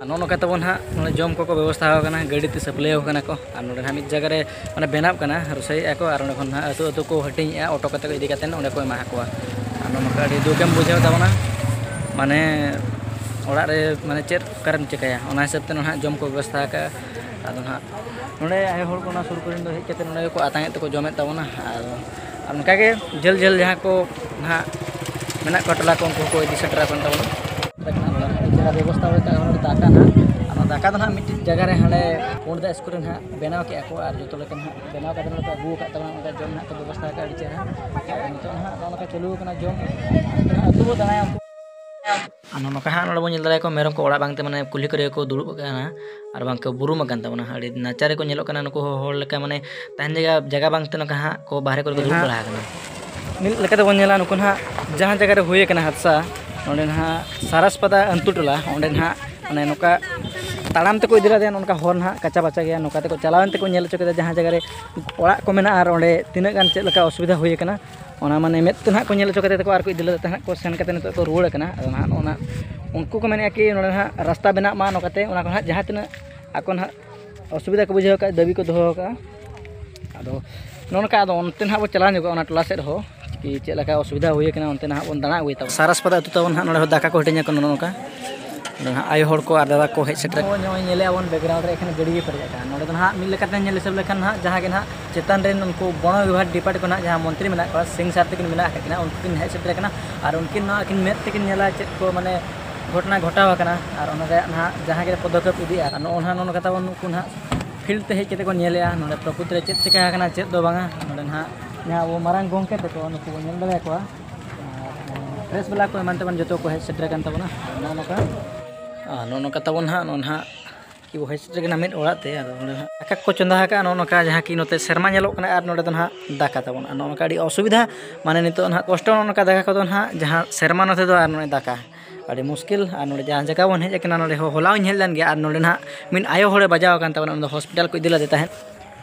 ᱟᱨ ᱱᱚᱜᱼᱚ ᱱᱚᱝᱠᱟ ᱛᱟᱵᱚᱱ ᱦᱟᱸᱜ ᱱᱚᱰᱮ ᱡᱚᱢ ᱠᱚᱠᱚ ᱵᱮᱵᱚᱥᱛᱷᱟ ᱟᱠᱟᱱᱟ, ᱜᱟᱹᱰᱤ ᱛᱮ ᱥᱟᱹᱯᱞᱟᱹᱭ ᱟᱠᱚ ᱠᱟᱱᱟ ᱠᱚ᱾ ᱟᱨ ᱱᱚᱰᱮ ᱦᱟᱸᱜ ᱢᱤᱫ ᱡᱟᱭᱜᱟ ᱨᱮ ᱢᱟᱱᱮ ᱵᱮᱱᱟᱣ ᱠᱟᱱᱟ, ᱨᱚᱥᱚᱭᱮᱫᱼᱟ ᱠᱚ᱾ ᱟᱨ ᱚᱸᱰᱮ ᱠᱷᱚᱱ ᱦᱟᱸᱜ ᱟᱹᱛᱩ ᱟᱹᱛᱩ ᱠᱚ ᱦᱟᱹᱴᱤᱧᱮᱜᱼᱟ, ᱚᱴᱳ ᱠᱟᱛᱮ ᱠᱚ ᱤᱫᱤ ᱠᱟᱛᱮ ᱚᱸᱰᱮ ᱠᱚ ᱮᱢᱟ ᱠᱚᱣᱟ᱾ ᱟᱨ ᱱᱚᱜᱼᱚ ᱱᱚᱝᱠᱟ ᱟᱹᱰᱤ ᱫᱩᱠᱮᱢ ᱵᱩᱡᱷᱟᱹᱣ ᱛᱟᱵᱚᱱᱟ, ᱢᱟᱱᱮ ᱚᱲᱟᱜ ᱨᱮ ᱢᱟᱱᱮ ᱪᱮᱫ ᱚᱠᱟᱨᱮᱢ ᱪᱤᱠᱟᱹᱭᱟ, ᱚᱱᱟ ᱦᱤᱥᱟᱹᱵ ᱛᱮ ᱱᱟᱦᱟᱜ ᱡᱚᱢ ᱠᱚ ᱵᱮᱵᱚᱥᱛᱷᱟ ᱟᱠᱟᱫᱼᱟ᱾ ᱟᱫᱚ ᱱᱟᱦᱟᱜ ᱱᱚᱰᱮ ᱟᱭᱳ ᱦᱚᱲ ᱠᱚ ᱚᱱᱟ ᱥᱩᱨ ᱠᱚᱨᱮᱱ ᱫᱚ ᱦᱮᱡ ᱠᱟᱛᱮ ᱱᱚᱰᱮ ᱜᱮᱠᱚ ᱟᱛᱟᱝᱮᱫ ᱛᱮᱠᱚ ᱡᱚᱢᱮᱫ ᱛᱟᱵᱚᱱᱟ᱾ ᱟᱨ, ᱟᱨ ᱚᱱᱠᱟᱜᱮ ᱡᱷᱟᱹᱞ ᱡᱷᱟᱹᱞ ᱡᱟᱦᱟᱸ ᱠᱚ ᱱᱟᱦᱟᱜ ᱢᱮᱱᱟᱜ ᱠᱚᱣᱟ ᱴᱚᱞᱟ ᱠᱚ, ᱩᱱᱠᱩ ᱦᱚᱸᱠᱚ ᱤᱫᱤ ᱥᱮᱴᱮᱨ ᱟᱠᱟᱱ ᱛᱟᱵᱚᱱᱟ᱾ ᱡᱟᱦᱟᱸ ᱵᱮᱵᱚᱥᱛᱷᱟ ᱦᱩᱭ ᱟᱠᱟᱱᱟ ᱚᱱᱟ ᱫᱟᱠᱟ ᱱᱟᱦᱟᱜ, ᱚᱱᱟ ᱫᱟᱠᱟ ᱫᱚ ᱱᱟᱦᱟᱜ ᱢᱤᱫᱴᱤᱡ ᱡᱟᱭᱜᱟ ᱨᱮ ᱦᱟᱸᱰᱮ ᱯᱩᱸᱰ ᱫᱟᱜ ᱥᱠᱩᱞ ᱨᱮ ᱱᱟᱦᱟᱜ ᱵᱮᱱᱟᱣ ᱠᱮᱫᱼᱟ ᱠᱚ᱾ ᱟᱨ ᱡᱚᱛᱚ ᱞᱮᱠᱟ ᱱᱟᱦᱟᱜ ᱵᱮᱱᱟᱣ ᱠᱟᱛᱮ ᱱᱚᱰᱮ ᱠᱚ ᱟᱹᱜᱩ ᱟᱠᱟᱫ ᱛᱟᱵᱚᱱᱟ, ᱚᱱᱠᱟ ᱡᱚᱢ ᱱᱟᱦᱟᱜ ᱠᱚ ᱵᱮᱵᱚᱥᱛᱷᱟ ᱟᱠᱟᱫᱼᱟ ᱟᱹᱰᱤ ᱪᱮᱦᱨᱟ᱾ ᱟᱨ ᱱᱤᱛᱚᱜ ᱱᱟᱦᱟᱜ ᱱᱚᱜᱼᱚ ᱱᱚᱝᱠᱟ ᱪᱟᱹᱞᱩ ᱟᱠᱟᱱᱟ ᱡᱚᱢ, ᱟᱹᱛᱩ ᱵᱚ ᱫᱟᱬᱟᱭᱟ᱾ ᱟᱨ ᱱᱚᱜᱼᱚ ᱱᱚᱝᱠᱟ ᱦᱟᱸᱜ ᱱᱚᱰᱮ ᱵᱚᱱ ᱧᱮᱞ ᱫᱟᱲᱮᱭᱟᱠᱚᱣᱟ ᱢᱮᱨᱚᱢ ᱠᱚ ᱚᱲᱟᱜ ᱵᱟᱝᱛᱮ ᱢᱟᱱᱮ ᱠᱩᱞᱦᱤ ᱠᱚᱨᱮ ᱜᱮᱠᱚ ᱫᱩᱲᱩᱵ ᱟᱠᱟᱱᱟ ᱟᱨ ᱵᱟᱝ ᱠᱚ ᱵᱩᱨᱩᱢ ᱟᱠᱟᱱ ᱛᱟᱵᱚᱱᱟ᱾ ᱟᱹᱰᱤ ᱱᱟᱪᱟᱨ ᱜᱮᱠᱚ ᱧᱮᱞᱚᱜ ᱠᱟᱱᱟ ᱱᱩᱠᱩ ᱦᱚᱸ ᱦᱚᱲ ᱞᱮᱠᱟ, ᱢᱟᱱᱮ ᱛᱟᱦᱮᱱ ᱡᱟᱭᱜᱟ, ᱡᱟᱭᱜᱟ ᱵᱟᱝᱛᱮ ᱱᱚᱝᱠᱟ ᱦᱟᱸᱜ ᱠᱚ ᱵᱟᱦᱨᱮ ᱠᱚᱨᱮ ᱠᱚ ᱫᱩᱲᱩᱵ ᱦᱟᱸᱜ ᱵᱟᱲᱟ ᱟᱠᱟᱱᱟ᱾ ᱢᱤᱫ ᱞᱮᱠᱟᱛᱮ ᱵᱚᱱ ᱧᱮᱞᱟ ᱱᱩᱠᱩ ᱱᱟᱦᱟᱜ ᱡᱟᱦᱟᱸ ᱡᱟᱭᱜᱟ ᱨᱮ ᱦᱩᱭ ᱟᱠᱟᱱᱟ ᱦᱟᱫᱥᱟ, ᱱᱚᱰᱮ ᱱᱟᱦᱟᱜ ᱥᱟᱨᱟᱥᱯᱟᱫᱟ ᱟᱹᱱᱛᱩ ᱴᱚᱞᱟ, ᱚᱸᱰᱮ ᱱᱟᱦᱟᱜ ᱢᱟᱱᱮ ᱱᱚᱝᱠᱟ ᱛᱟᱲᱟᱢ ᱛᱮᱠᱚ ᱤᱫᱤ ᱞᱮᱫᱮᱭᱟ, ᱱᱚᱝᱠᱟ ᱦᱚᱨ ᱱᱟᱦᱟᱜ ᱠᱟᱪᱟ ᱯᱟᱪᱟ ᱜᱮᱭᱟ, ᱱᱚᱝᱠᱟ ᱛᱮᱠᱚ ᱪᱟᱞᱟᱣᱮᱱ ᱛᱮᱠᱚ ᱧᱮᱞ ᱦᱚᱪᱚ ᱠᱮᱫᱟ ᱡᱟᱦᱟᱸ ᱡᱟᱭᱜᱟ ᱨᱮ ᱚᱲᱟᱜ ᱠᱚ ᱢᱮᱱᱟᱜᱼᱟ ᱟᱨ ᱚᱸᱰᱮ ᱛᱤᱱᱟᱹᱜ ᱜᱟᱱ ᱪᱮᱫ ᱞᱮᱠᱟ ᱚᱥᱩᱵᱤᱫᱷᱟ ᱦᱩᱭ ᱟᱠᱟᱱᱟ, ᱚᱱᱟ ᱢᱟᱱᱮ ᱢᱮᱫ ᱛᱮ ᱱᱟᱦᱟᱜ ᱠᱚ ᱧᱮᱞ ᱦᱚᱪᱚ ᱠᱟᱛᱮ ᱛᱮᱠᱚ ᱟᱨ ᱠᱚ ᱤᱫᱤ ᱞᱮᱫᱟ ᱛᱟᱦᱮᱸᱫ ᱠᱚ, ᱥᱮᱱ ᱠᱟᱛᱮ ᱱᱤᱛᱚᱜ ᱠᱚ ᱨᱩᱣᱟᱹᱲ ᱠᱟᱱᱟ᱾ ᱟᱫᱚ ᱱᱟᱦᱟᱜ ᱱᱚᱜᱼᱚ ᱱᱟ ᱩᱱᱠᱩ ᱠᱚ ᱢᱮᱱᱮᱫᱼᱟ ᱠᱤ ᱱᱚᱰᱮ ᱱᱟᱦᱟᱜ ᱨᱟᱥᱛᱟ ᱵᱮᱱᱟᱜ ᱢᱟ, ᱱᱚᱝᱠᱟᱛᱮ ᱚᱱᱟ ᱠᱚ ᱱᱟᱦᱟᱜ ᱡᱟᱦᱟᱸ ᱛᱤᱱᱟᱹᱜ ᱟᱠᱚ ᱱᱟᱦᱟᱜ ᱚᱥᱩᱵᱤᱫᱷᱟ ᱠᱚ ᱵᱩᱡᱷᱟᱹᱣ ᱟᱠᱟᱫ, ᱫᱟᱹᱵᱤ ᱠᱚ ᱫᱚᱦᱚ ᱟᱠᱟᱫᱼᱟ᱾ ᱟᱫᱚ ᱱᱚᱜᱼᱚ ᱱᱚᱝᱠᱟ, ᱟᱫᱚ ᱚᱱᱛᱮ ᱱᱟᱦᱟᱜ ᱵᱚᱱ ᱪᱟᱞᱟᱣ ᱧᱚᱜᱚᱜᱼᱟ ᱚᱱᱟ ᱴᱚᱞᱟ ᱥᱮᱫ ᱦᱚᱸ, ᱠᱤ ᱪᱮᱫ ᱞᱮᱠᱟ ᱚᱥᱩᱵᱤᱫᱷᱟ ᱦᱩᱭ ᱟᱠᱟᱱᱟ, ᱚᱱᱛᱮ ᱱᱟᱦᱟᱜ ᱵᱚᱱ ᱫᱟᱬᱟ ᱟᱹᱜᱩᱭ ᱛᱟᱵᱚᱱᱟ᱾ ᱥᱟᱨᱟᱥᱯᱟᱫᱟ ᱟᱹᱛᱩ ᱛᱟᱵᱚᱱ ᱱᱟᱦᱟᱜ ᱱᱚᱰᱮ ᱦᱚᱸ ᱫᱟᱠᱟ ᱠᱚ ᱦᱟᱹᱴᱤᱧ ᱟᱠᱚ ᱱᱚᱜᱼᱚ ᱱᱚᱝᱠᱟ᱾ ᱱᱚᱰᱮ ᱱᱟᱦᱟᱜ ᱟᱭᱳ ᱦᱚᱲ ᱠᱚ ᱟᱨ ᱫᱟᱫᱟ ᱠᱚ ᱦᱮᱡ ᱥᱮᱴᱮᱨ ᱟᱠᱟᱱᱟ᱾ ᱱᱚᱜᱼᱚᱭ ᱧᱮᱞᱮᱫᱼᱟ ᱵᱚᱱ background ᱨᱮ ᱮᱠᱷᱮᱱ ᱜᱟᱹᱰᱤ ᱜᱮ ᱯᱮᱨᱮᱡ ᱟᱠᱟᱱᱟ᱾ ᱱᱚᱰᱮ ᱫᱚ ᱱᱟᱦᱟᱜ ᱢᱤᱫ ᱞᱮᱠᱟᱛᱮ ᱧᱮᱞ ᱦᱤᱥᱟᱹᱵ ᱞᱮᱠᱷᱟᱱ ᱱᱟᱦᱟᱜ ᱡᱟᱦᱟᱸ ᱜᱮ ᱱᱟᱦᱟᱜ ᱪᱮᱛᱟᱱ ᱨᱮᱱ ᱩᱱᱠᱩ ᱵᱚᱱᱚ ᱵᱤᱵᱷᱟᱜᱽ department ᱠᱚ ᱱᱟᱦᱟᱜ ᱡᱟᱦᱟᱸ ᱢᱚᱱᱛᱨᱤ ᱢᱮᱱᱟᱜ ᱠᱚᱣᱟ, ᱥᱤᱝ ᱥᱟᱨ ᱛᱟᱹᱠᱤᱱ ᱢᱮᱱᱟᱜ ᱟᱠᱟᱫ ᱠᱤᱱᱟ, ᱩᱱᱠᱤᱱ ᱦᱮᱡ ᱥᱮᱴᱮᱨ ᱟᱠᱟᱱᱟ᱾ ᱟᱨ ᱩᱱᱠᱤᱱ ᱱᱚᱣᱟ ᱟᱹᱠᱤᱱ ᱢᱮᱫ ᱛᱮᱠᱤᱱ ᱧᱮᱞᱟ ᱪᱮᱫ ᱠᱚ ᱢᱟᱱᱮ ᱜᱷᱚᱴᱚᱱᱟ ᱜᱷᱚᱴᱟᱣ ᱟᱠᱟᱱᱟ ᱟᱨ ᱚᱱᱟ ᱨᱮᱭᱟᱜ ᱱᱟᱦᱟᱜ ᱡᱟᱦᱟᱸ ᱜᱮ ᱯᱚᱫᱚᱠᱷᱮᱯ ᱤᱫᱤᱜᱼᱟ᱾ ᱟᱨ ᱱᱚᱜᱼᱚ ᱱᱟᱦᱟᱜ ᱱᱚᱜᱼᱚ ᱱᱚᱝᱠᱟ ᱛᱟᱵᱚᱱ ᱱᱩᱠᱩ ᱱᱟᱦᱟᱜ ᱯᱷᱤᱞᱰ ᱛᱮ ᱦᱮᱡ ᱠᱟᱛᱮ ᱠᱚ ᱧᱮᱞᱮᱜᱼᱟ ᱱᱚᱰᱮ ᱯᱨᱚᱠᱨᱤᱛᱤ ᱨᱮ ᱪᱮᱫ ᱪᱤᱠᱟ ᱟᱠᱟᱱᱟ, ᱪᱮᱫ ᱫᱚ ᱵᱟᱝᱟ᱾ ᱱᱚᱰᱮ ᱱᱟᱦᱟᱜ ᱡᱟᱦᱟᱸ ᱟᱵᱚ ᱢᱟᱨᱟᱝ ᱜᱚᱢᱠᱮ ᱛᱟᱠᱚ, ᱱᱩᱠᱩ ᱵᱚᱱ ᱧᱮᱞ ᱫᱟᱲᱮᱭᱟᱠᱚᱣᱟ, ᱟᱨ ᱯᱨᱮᱥ ᱵᱟᱞᱟ ᱠᱚ ᱮᱢᱟᱱ ᱛᱮᱢᱟᱱ ᱡᱚᱛᱚ ᱠᱚ ᱦᱮᱡ ᱥᱮᱴᱮᱨ ᱟᱠᱟᱱ ᱛᱟᱵᱚᱱᱟ᱾ ᱱᱚᱜᱼᱚ ᱱᱚᱝᱠᱟ, ᱟᱨ ᱱᱚᱜᱼᱚ ᱱᱚᱝᱠᱟ ᱛᱟᱵᱚᱱ ᱱᱟᱦᱟᱜ, ᱱᱚᱜᱼᱚ ᱱᱟᱦᱟᱜ ᱠᱤ ᱵᱚ ᱦᱮᱡ ᱥᱮᱴᱮᱨ ᱠᱟᱱᱟ ᱢᱤᱫ ᱚᱲᱟᱜ ᱛᱮ᱾ ᱟᱫᱚ ᱱᱚᱰᱮ ᱱᱟᱦᱟᱜ ᱫᱟᱠᱟ ᱠᱚ ᱪᱚᱸᱫᱟ ᱟᱠᱟᱫᱼᱟ, ᱱᱚᱜᱼᱚ ᱱᱚᱝᱠᱟ ᱡᱟᱦᱟᱸ ᱠᱤ ᱱᱚᱛᱮ ᱥᱮᱨᱢᱟ ᱧᱮᱞᱚᱜ ᱠᱟᱱᱟ ᱟᱨ ᱱᱚᱰᱮ ᱫᱚ ᱱᱟᱦᱟᱜ ᱫᱟᱠᱟ ᱛᱟᱵᱚᱱ᱾ ᱟᱨ ᱱᱚᱜᱼᱚ ᱱᱚᱝᱠᱟ ᱟᱹᱰᱤ ᱚᱥᱩᱵᱤᱫᱷᱟ, ᱢᱟᱱᱮ ᱱᱤᱛᱚᱜ ᱱᱟᱦᱟᱜ ᱠᱚᱥᱴᱚ ᱱᱚᱜᱼᱚ ᱱᱚᱝᱠᱟ ᱫᱟᱠᱟ ᱠᱚᱫᱚ ᱱᱟᱦᱟᱜ ᱡᱟᱦᱟᱸ ᱥᱮᱨᱢᱟ ᱱᱚᱛᱮ ᱫᱚ ᱟᱨ ᱱᱚᱜᱼᱚᱭ ᱫᱟᱠᱟ ᱟᱹᱰᱤ ᱢᱩᱥᱠᱤᱞ᱾ ᱟᱨ ᱱᱚᱰᱮ ᱡᱟᱦᱟᱸ ᱡᱟᱭᱜᱟ ᱵᱚᱱ ᱦᱮᱡ ᱟᱠᱟᱱᱟ, ᱱᱚᱰᱮ ᱦᱚᱸ ᱦᱚᱞᱟ ᱦᱚᱸᱧ ᱦᱮᱡ ᱞᱮᱱ ᱜᱮᱭᱟ, ᱟᱨ ᱱᱚᱰᱮ ᱱᱟᱦᱟᱜ ᱢᱤᱫ ᱟᱭᱳ ᱦᱚᱲᱮ ᱵᱟᱡᱟᱣ ᱟᱠᱟᱱ ᱛᱟᱵᱚᱱᱟ, ᱚᱱᱟ ᱫᱚ ᱦᱚᱥᱯᱤᱴᱟᱞ ᱠᱚ ᱤᱫᱤ ᱞᱮᱫᱮ ᱛᱟᱦᱮᱸᱫ᱾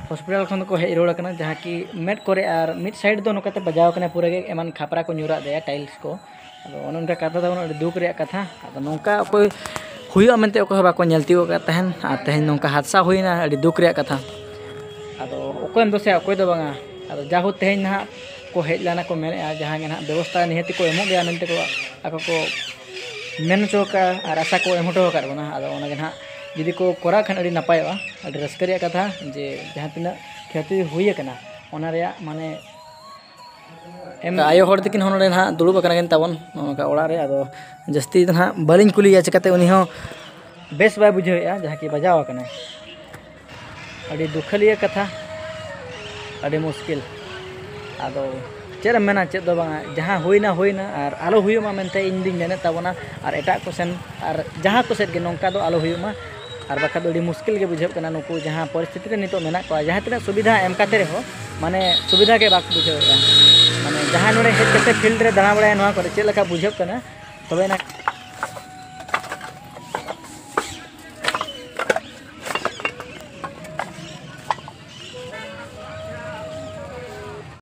ᱦᱚᱥᱯᱤᱴᱟᱞ ᱠᱷᱚᱱ ᱫᱚᱠᱚ ᱦᱮᱡ ᱨᱩᱣᱟᱹᱲ ᱟᱠᱟᱱᱟ, ᱡᱟᱦᱟᱸ ᱠᱤ ᱢᱮᱫ ᱠᱚᱨᱮ ᱟᱨ ᱢᱤᱫ ᱥᱟᱭᱤᱰ ᱫᱚ ᱱᱚᱝᱠᱟᱛᱮ ᱵᱟᱡᱟᱣ ᱟᱠᱟᱱᱟ, ᱯᱩᱨᱟᱹ ᱜᱮ ᱮᱢᱟᱱ ᱠᱷᱟᱯᱨᱟ ᱠᱚ ᱧᱩᱨᱟᱜ ᱛᱟᱭᱟ, ᱴᱟᱭᱤᱞᱥ ᱠᱚ᱾ ᱟᱫᱚ ᱚᱱᱮ ᱚᱱᱠᱟ ᱠᱟᱛᱷᱟ ᱛᱟᱵᱚᱱ, ᱟᱹᱰᱤ ᱫᱩᱠ ᱨᱮᱭᱟᱜ ᱠᱟᱛᱷᱟ᱾ ᱟᱫᱚ ᱱᱚᱝᱠᱟ ᱚᱠᱚᱭ ᱦᱩᱭᱩᱜᱼᱟ ᱢᱮᱱᱛᱮ ᱚᱠᱚᱭ ᱦᱚᱸ ᱵᱟᱠᱚ ᱧᱮᱞ ᱛᱤᱭᱳᱜ ᱟᱠᱟᱫ ᱛᱟᱦᱮᱱ, ᱟᱨ ᱛᱮᱦᱮᱧ ᱱᱚᱝᱠᱟ ᱦᱟᱫᱥᱟ ᱦᱩᱭᱱᱟ, ᱟᱹᱰᱤ ᱫᱩᱠ ᱨᱮᱭᱟᱜ ᱠᱟᱛᱷᱟ᱾ ᱟᱫᱚ ᱚᱠᱚᱭᱮᱢ ᱫᱳᱥᱮᱭᱟ, ᱚᱠᱚᱭ ᱫᱚ ᱵᱟᱝᱟ᱾ ᱟᱫᱚ ᱡᱟᱦᱳᱠ, ᱛᱮᱦᱮᱧ ᱱᱟᱦᱟᱜ ᱠᱚ ᱦᱮᱡ ᱞᱮᱱᱟ, ᱠᱚ ᱢᱮᱱᱮᱫᱼᱟ ᱡᱟᱦᱟᱸ ᱜᱮ ᱱᱟᱦᱟᱜ ᱵᱮᱵᱚᱥᱛᱷᱟ ᱱᱤᱦᱟᱹᱛᱤ ᱠᱚ ᱮᱢᱚᱜ ᱜᱮᱭᱟ ᱢᱮᱱᱛᱮ ᱠᱚ ᱟᱠᱚ ᱠᱚ ᱢᱮᱱ ᱦᱚᱪᱚ ᱟᱠᱟᱫᱼᱟ ᱟᱨ ᱟᱥᱟ ᱠᱚ ᱮᱢ ᱦᱚᱴᱚ ᱟᱠᱟᱫ ᱵᱚᱱᱟ᱾ ᱟᱫᱚ ᱚᱱᱟ ᱜᱮ ᱱᱟᱦᱟᱜ ᱡᱩᱫᱤ ᱠᱚ ᱠᱚᱨᱟᱣ ᱠᱷᱟᱱ ᱟᱹᱰᱤ ᱱᱟᱯᱟᱭᱚᱜᱼᱟ, ᱟᱹᱰᱤ ᱨᱟᱹᱥᱠᱟᱹ ᱨᱮᱭᱟᱜ ᱠᱟᱛᱷᱟ ᱡᱮ ᱡᱟᱦᱟᱸ ᱛᱤᱱᱟᱹᱜ ᱠᱷᱚᱛᱤ ᱦᱩᱭ ᱟᱠᱟᱱᱟ ᱚᱱᱟ ᱨᱮᱭᱟᱜ ᱢᱟᱱᱮ ᱮᱢ᱾ ᱟᱭᱳ ᱦᱚᱲ ᱛᱟᱹᱠᱤᱱ ᱦᱚᱸ ᱱᱚᱰᱮ ᱱᱟᱦᱟᱜ ᱫᱩᱲᱩᱵ ᱟᱠᱟᱱᱟ ᱠᱤᱱ ᱛᱟᱵᱚᱱ ᱱᱚᱜᱼᱚ ᱱᱚᱝᱠᱟ ᱚᱲᱟᱜ ᱨᱮ᱾ ᱟᱫᱚ ᱡᱟᱹᱥᱛᱤ ᱫᱚ ᱱᱟᱦᱟᱜ ᱵᱟᱹᱞᱤᱧ ᱠᱩᱞᱤᱭᱟ, ᱪᱤᱠᱟᱹᱛᱮ ᱩᱱᱤ ᱦᱚᱸ ᱵᱮᱥ ᱵᱟᱭ ᱵᱩᱡᱷᱟᱹᱣᱮᱫᱼᱟ ᱡᱟᱦᱟᱸ ᱠᱤ ᱵᱟᱡᱟᱣ ᱟᱠᱟᱱᱟᱭ᱾ ᱟᱹᱰᱤ ᱫᱩᱠᱷᱟᱹᱞᱤᱭᱟᱹ ᱠᱟᱛᱷᱟ, ᱟᱹᱰᱤ ᱢᱩᱥᱠᱤᱞ᱾ ᱟᱫᱚ ᱪᱮᱫ ᱮᱢ ᱢᱮᱱᱟ, ᱪᱮᱫ ᱫᱚ ᱵᱟᱝᱟ, ᱡᱟᱦᱟᱸ ᱦᱩᱭᱱᱟ ᱦᱩᱭᱱᱟ, ᱟᱨ ᱟᱞᱚ ᱦᱩᱭᱩᱜ ᱢᱟ ᱢᱮᱱᱛᱮ ᱤᱧ ᱫᱩᱧ ᱢᱮᱱᱮᱫ ᱛᱟᱵᱚᱱᱟ᱾ ᱟᱨ ᱮᱴᱟᱜ ᱠᱚ ᱥᱮᱱ, ᱟᱨ ᱡᱟᱦᱟᱸ ᱠᱚ ᱥᱮᱫ ᱜᱮ ᱱᱚᱝᱠᱟ ᱫᱚ ᱟᱞᱚ ᱦᱩᱭᱩᱜ ᱢᱟ᱾ ᱟᱨ ᱵᱟᱠᱷᱟᱡ ᱫᱚ ᱟᱹᱰᱤ ᱢᱩᱥᱠᱤᱞ ᱜᱮ ᱵᱩᱡᱷᱟᱹᱜ ᱠᱟᱱᱟ, ᱱᱩᱠᱩ ᱡᱟᱦᱟᱸ ᱯᱚᱨᱤᱥᱛᱷᱤᱛᱤ ᱨᱮ ᱱᱤᱛᱚᱜ ᱢᱮᱱᱟᱜ ᱠᱚᱣᱟ, ᱡᱟᱦᱟᱸ ᱛᱤᱱᱟᱹᱜ ᱥᱩᱵᱤᱫᱷᱟ ᱮᱢ ᱠᱟᱛᱮ ᱨᱮᱦᱚᱸ ᱢᱟᱱᱮ ᱥᱩᱵᱤᱫᱷᱟ ᱜᱮ ᱵᱟᱠᱚ ᱵᱩᱡᱷᱟᱹᱣᱮᱫᱼᱟ᱾ ᱢᱟᱱᱮ ᱡᱟᱦᱟᱸᱭ ᱱᱚᱰᱮ ᱦᱮᱡ ᱠᱟᱛᱮ ᱯᱷᱤᱞᱰ ᱨᱮ ᱫᱟᱬᱟ ᱵᱟᱲᱟᱭᱟ, ᱱᱚᱣᱟ ᱠᱚᱨᱮ ᱪᱮᱫ ᱞᱮᱠᱟ ᱵᱩᱡᱷᱟᱹᱜ ᱠᱟᱱᱟ, ᱛᱚᱵᱮ ᱮᱱᱟ